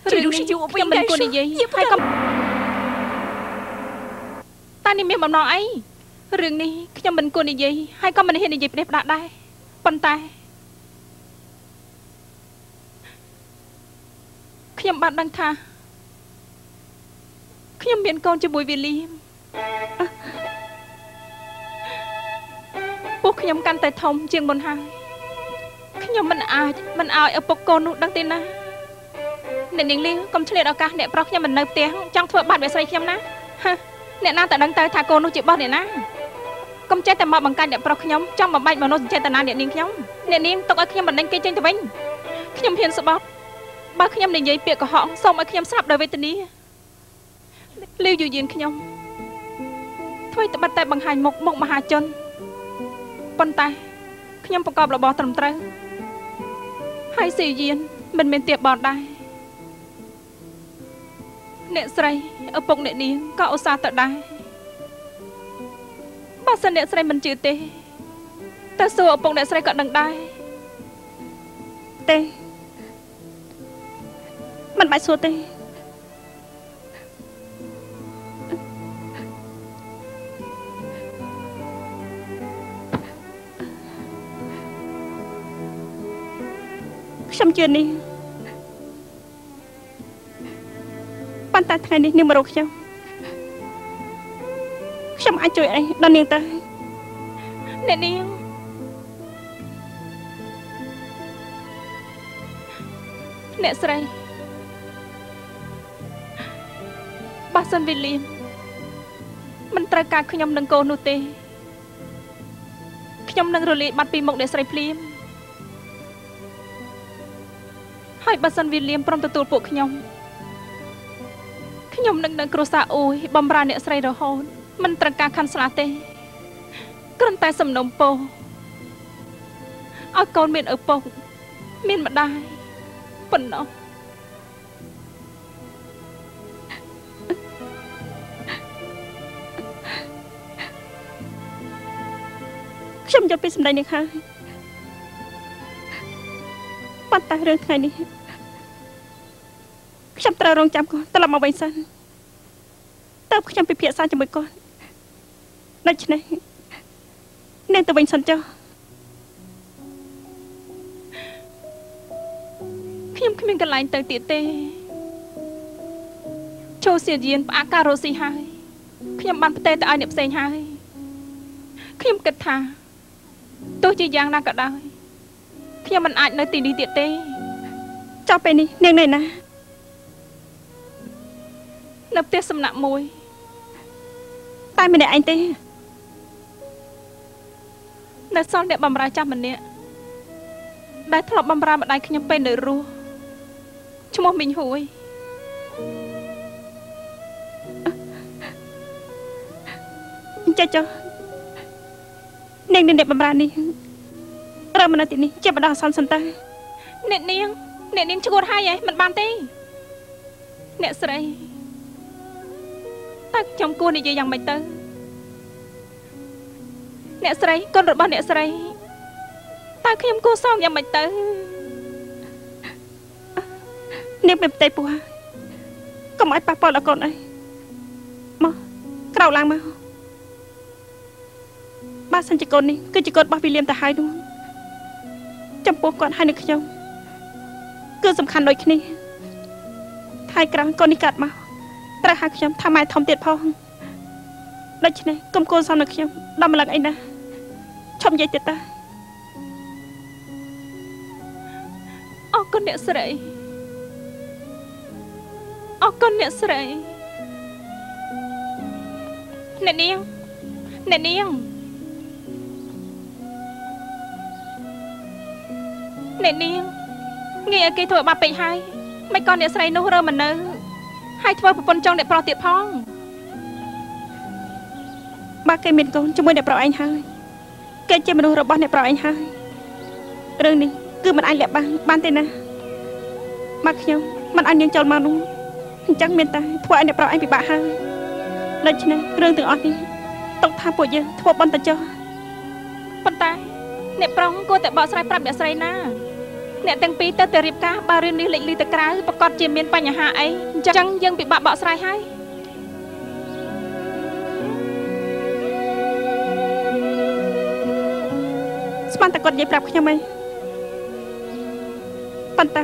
这种事情我不应该说，也不该。 តើនេះមានបំណងអីរឿងនេះខ្ញុំមិនគួរនិយាយហើយក៏មិនហ៊ាននិយាយផ្ដេសផ្ដាស់ដែរប៉ុន្តែខ្ញុំបានដឹងថាខ្ញុំមានកូនជាមួយវីលៀមពួកខ្ញុំកាន់តែធំជាងមុនហើយខ្ញុំមិនអាចមិនឲ្យឪពុកកូននោះដឹងទេណាអ្នកនាងលីកុំឆ្លៀតឱកាសអ្នកប្រុសខ្ញុំមិននៅផ្ទះចង់ធ្វើបាបអ្នកស្រីខ្ញុំណាហាអ្នកណាតែដឹងទៅថាកូននោះជារបស់អ្នកណាកុំចេះតែមកបង្កាច់អ្នកប្រុសខ្ញុំចង់បំបែកមនោសញ្ចេតនាអ្នកនាងខ្ញុំអ្នកនាងទុកឲ្យខ្ញុំបណ្ដេញគេចេញទៅវិញខ្ញុំហ៊ានស្បត់បើខ្ញុំនិយាយពាក្យកុហកសូមឲ្យខ្ញុំស្លាប់ដោយវេទនាលាវយូយានខ្ញុំធ្វើត្បិតតែបង្ហាញមុខមុខមហាជនប៉ុន្តែខ្ញុំប្រកបរបរត្រឹមត្រូវហើយស៊ីយានមិនមានទៀបបនដែរអ្នកស្រីឪពុកអ្នកនាងក៏ឧស្សាហ៍ទៅដែរបើសិនអ្នកស្រីមិនជឿទេតើសួរឪពុកអ្នកស្រីក៏ដឹងដែរទេមិនបាច់សួរទេខ្ញុំជឿនេះប៉ុន្តែថ្ងៃនេះនាងមករកខ្ញុំខ្ញុំអាចជួយអីដល់នាងទៅអ្នកនាងអ្នកស្រីបើសិនវីលៀមមិនត្រូវការខ្ញុំនឹងកូននោះទេខ្ញុំនឹងរលាយបាត់ពីមុខអ្នកស្រីភ្លាមហើយបើសិនវីលៀមព្រមទទួលពួកខ្ញុំខ្ញុំនឹងនៅគ្រួសារអ៊ូយបំរើអ្នកស្រីរហូតមិនត្រូវការខណ្ឌស្លាទេគ្រាន់តែសំណូមពរឲ្យកូនមានឪពុកមានម្ដាយប៉ុណ្ណោះខ្ញុំយល់ពីសម្ដីនេះហើយប៉ុន្តែរឿងថ្ងៃនេះខ្ញុំត្រូវរងចាំគាត់ត្រឡប់មកវិញសិនតើខ្ញុំពិភាក្សាជាមួយគាត់ដូច្នេះនាងទៅវិញសិនចុះខ្ញុំគ្មានកន្លែងទៅទៀតទេចូលសៀយានផ្អាកការរស់ស៊ីហើយខ្ញុំបានផ្ទេរទៅឲ្យអ្នកផ្សេងហើយខ្ញុំគិតថាទោះជាយ៉ាងណាក៏ដោយខ្ញុំមិនអាចនៅទីនេះទៀតទេចុះពេលនេះនាងនៅណានៅផ្ទះសំណាក់មួយតែម្នាក់ឯងទេនៅសល់អ្នកបម្រើចាស់ម្នាក់ដែលធ្លាប់បម្រើម្ដាយខ្ញុំពេលនៅរស់ឈ្មោះមីងហួយអញ្ចឹងចុះនាងអ្នកបម្រើនេះរើមកនៅទីនេះជាបណ្ដោះអាសន្នសិនតើអ្នកនាងអ្នកនាងឈួតហើយហ៎មិនបានទេអ្នកស្រីតើខ្ញុំគួរនិយាយយ៉ាងម៉េចទៅអ្នកស្រីកូនរបស់អ្នកស្រីតើខ្ញុំគួរសងយ៉ាងម៉េចទៅនាងមានផ្ទៃពោះកុំឲ្យប៉ះពាល់ដល់កូនអីមកក្រោកឡើងមកបើសិនជាកូននេះគឺជាកូនរបស់វីលៀមទៅហើយនោះចំពោះគាត់ហើយនឹងខ្ញុំគឺសំខាន់ដូចគ្នាថ្ងៃក្រោយកូននេះកាត់មកត្រូវហៅខ្ញុំថាម៉ែធំទៀតផងដូច្នេះកុំកូនសំនឹងខ្ញុំដល់ម្លឹងអីណាឈប់និយាយទៀតតាអរគុណអ្នកស្រីអរគុណអ្នកស្រីអ្នកនាងអ្នកនាងអ្នកនាងងាយឲ្យគេធ្វើបាបពេកហើយមិនក៏អ្នកស្រីនោះរើមិននៅហើយធ្វើប្រពន្ធចង់អ្នកប្រុសទៀតផងបើគេមានកូនជាមួយអ្នកប្រុសឯងហើយគេជាមនុស្សរបស់អ្នកប្រុសឯងហើយរឿងនេះគឺមិនអាចលាក់បាំងបានទេណាបើខ្ញុំមិនឲ្យនាងចូលមកនោះអញ្ចឹងមានតែធ្វើឲ្យអ្នកប្រុសឯងពិបាកហើយដូច្នេះរឿងទាំងអស់នេះទុកថាពួកយើងធ្វើបន្តចុះប៉ុន្តែអ្នកប្រុសគួរតែបកស្រាយប្រាប់អ្នកស្រីណា អ្នកទាំងពីរទៅតែរៀបការបើរឿងនេះលេចលឺទៅក្រៅប្រកាសជាមានបញ្ហាអីអញ្ចឹងយើងពិបាកបកស្រាយហើយស្មានតែគាត់និយាយប្រាប់ខ្ញុំអីប៉ុន្តែ